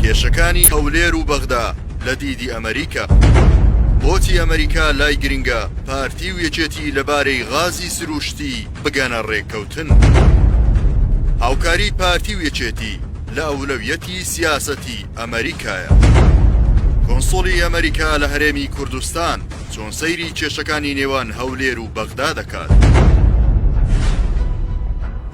کێشەکانی هەولێر و بەغدا لە دیدی ئەمریکا. بۆچی ئەمریکا لای گرنگە پارتی و یەکێتی لەبارەی غازی سروشتی بگەنە رێککەوتن؟ هاوکاری پارتی و یەکێتی لە ئەولەویەتی سیاسەتی ئەمریکایە. کونسوڵی ئەمریکا لە هەرێمی کوردستان چۆن سەیری کێشەکانی نێوان هەولێر و بەغدا دەکات؟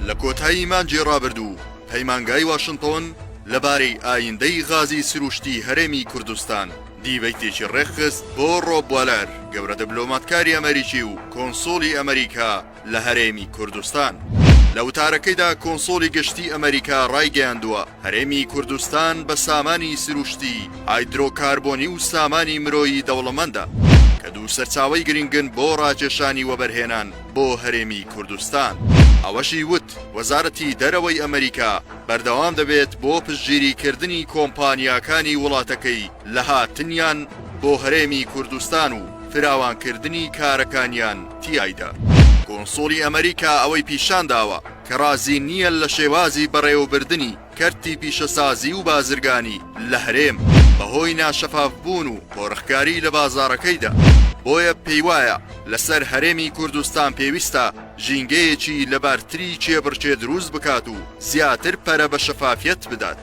لە کۆتایی مانگی رابردوو پەیمانگای واشنتۆن لەبارەی ئایندەی غازی سروشتی هەرێمی کوردستان دیبەیتێکی ڕێکخست بۆ ڕۆب والەر، گەورە دبلۆماتکاری ئەمەریکی و کۆنسوڵی ئەمەریکا لە هەرێمی کوردستان. لە وتارەکەیدا کۆنسوڵی گشتی ئەمەریکا ڕایگەیاندووە، هەرێمی کوردستان بە سامانی سروشتی، هایدرۆکاربۆنی و سامانی مرۆیی دەوڵەمەندە، کە دوو سەرچاوەی گرنگن بۆ ڕاکێشانی وەبەرهێنان بۆ هەرێمی کوردستان. ئەوەشی وت، وەزارەتی دەرەوەی ئەمەریکا بەردەوام دەبێت بۆ پشتگیریکردنی کۆمپانیاکانی وڵاتەکەی لە هاتنیان بۆ هەرێمی کوردستان و فراوانکردنی کارەکانیان تیایدا. کونسوڵی ئەمەریکا ئەوەی پیشانداوە کە رازی نییە لە شێوازی بەڕێوەبردنی کەرتی پیشەسازی و بازرگانی لە هەرێم بەهۆی ناشەفافبوون و قۆرخکاری لە بازاڕەکەیدا، بۆیە پێیوایە لەسەر هەرێمی کوردستان پێویستە ژینگەیەکی لەبارتری کێبڕکێ دروست بکات و زیاتر پەرە بە شەفافیەت بدات.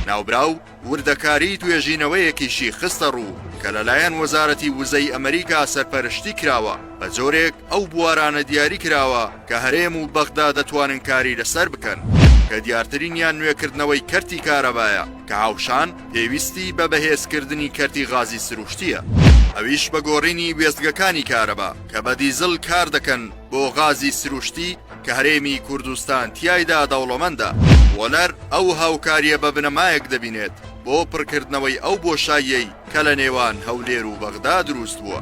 ناوبراو وردەکاریی توێژینەوەیەکیشی خستە ڕوو کە لەلایەن وەزارەتی وزەی ئەمریکا سەرپەرشتی کراوە، بە جۆرێک ئەو بوارانە دیاری کراوە کە هەرێم و بەغدا دەتوانن کاری لەسەر بکەن، کە دیارترینیان نوێکردنەوەی کەرتی کارەبایە کە هاوشان پێویستی بە بەهێزکردنی کەرتی غازی سروشتییە، ئەویش بە گۆڕینی وێستگەکانی کارەبا کە بە دیزڵ کار دەکەن بۆ غازی سروشتی کە هەرێمی کوردستان تیایدا دەوڵەمەندە، وۆلەر ئەو هاوکارییە بە بنەمایەک دەبینێت بۆ پڕکردنەوەی ئەو بۆشاییەی کە لە نێوان هەولێر و بەغدا دروست بووە.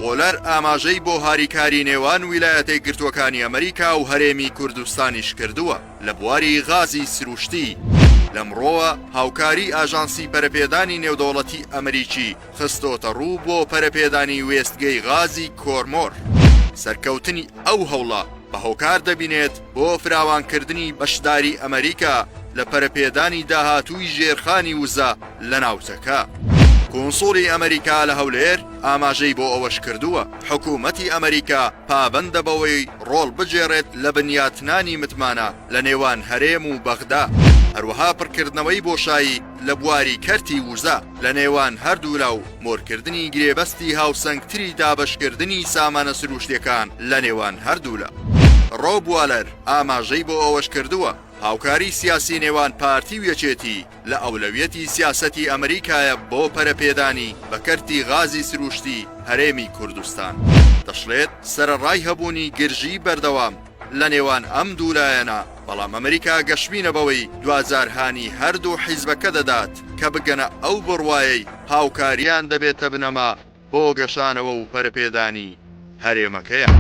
وۆلەر ئاماژەی بۆ هاریکاری نێوان ویلایەتەیەکگرتووەکانی ئەمریکا و هەرێمی کوردستانیش کردووە لە بواری غازی سروشتی، لەمڕۆوە هاوکاری ئاژانسی پەرەپێدانی نێودەوڵەتی ئەمریکی خستۆتەڕوو بۆ پەرەپێدانی وێستگەی غازی کۆرمۆر. سەرکەوتنی ئەو هەوڵە بە هۆکار دەبینێت بۆ فراوانکردنی بەشداری ئەمریکا لە پەرەپێدانی داهاتووی ژێرخانی وزە لە ناوچەکە. کونسوڵی ئەمریکا لە هەولێر ئاماژەی بۆ ئەوەشکردووە، حکومەتی ئەمریکا پابەندە بەوەی ڕۆڵ بگێڕێت لە بنیاتنانی متمانە لە نێوان هەرێم و بەغدا، هەروەها پڕکردنەوەی بۆشایی لە بواری کەرتی وزە لە نێوان هەردوولا و مۆرکردنی گرێبەستی هاوسەنگتری دابەشکردنی سامانە سروشتیەکان لە نێوان هەردوولا. ڕۆب والەر ئاماژەی بۆ ئەوەشکردووە، هاوکاری سیاسی نێوان پارتی و یەکێتی لە ئەولەویەتی سیاسەتی ئەمریکایە بۆ پەرەپێدانی بە کەرتی غازی سروشتی هەرێمی کوردستان. دەشڵێت، سەرەڕای هەبوونی گرژیی بەردەوام لە نێوان ئەم دوو لایەنە، بەڵام ئەمریکا گەشبینە بەوەی دواجار هانی هەردوو حیزبەکە دەدات کە بگەنە ئەو بڕوایەی هاوکارییان دەبێتە بنەما بۆ گەشانەوە و پەرەپێدانی هەرێمەکەیان.